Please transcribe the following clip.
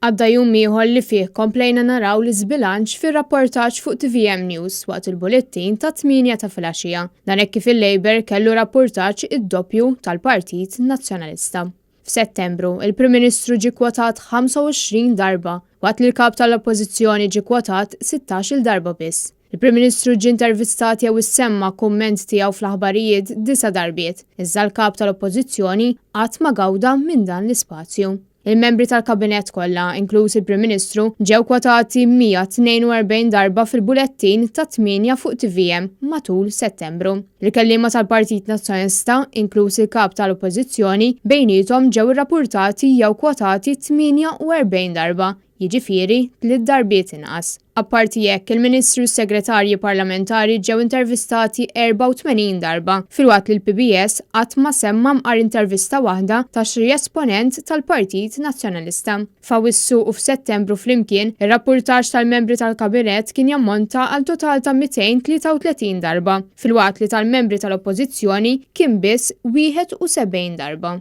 Għadda jum ieħor li fih komplejna naraw l-iżbilanċ fir-rapportaġġ fuq tvm News waqt il-bullettin tat-tmienja ta' filgħaxija. Dan hekk kif il-Labour kellu rappurtaġġ id-doppju tal-Partit Nazzjonalista. F'Settembru, il-Prim Ministru ġie kwotat 25 darba, waqt li l-Kap tal-Oppożizzjoni ġie kwotat 16-il darba biss. Il-Prim Ministru ġie intervistat jew issemma kumment tiegħu fl-aħbarijiet disa' darbiet, iżda l-Kap tal-Oppożizzjoni qatt ma gawda minn dan l-ispazju. Il-membri tal-Kabinett kollha, inkluż il-Prim Ministru, ġew kwotati 142 darba fil-bulettin tat-tmienja fuq tvm matul Settembru. Il-kelliema tal-Partit Nazzjonalista, inkluż il-Kap tal-Oppożizzjoni, bejniethom ġew irrapurtati jew kwotati 48 darba, jiġifieri tliet darbiet inqas. Apparti hekk, il-Ministri u s-Segretarji Parlamentari ġew intervistati 84 darba, filwaqt li l-PBS qatt ma semma mqar intervista waħda ta' xi esponent tal-Partit Nazzjonalista. F'Awwissu u f'Settembru flimkien, ir-rappurtaġġ tal-membri tal-Kabinett kien jammonta għal total ta' 233 darba, filwaqt li tal-membri tal-Oppożizzjoni kien biss 71 darba.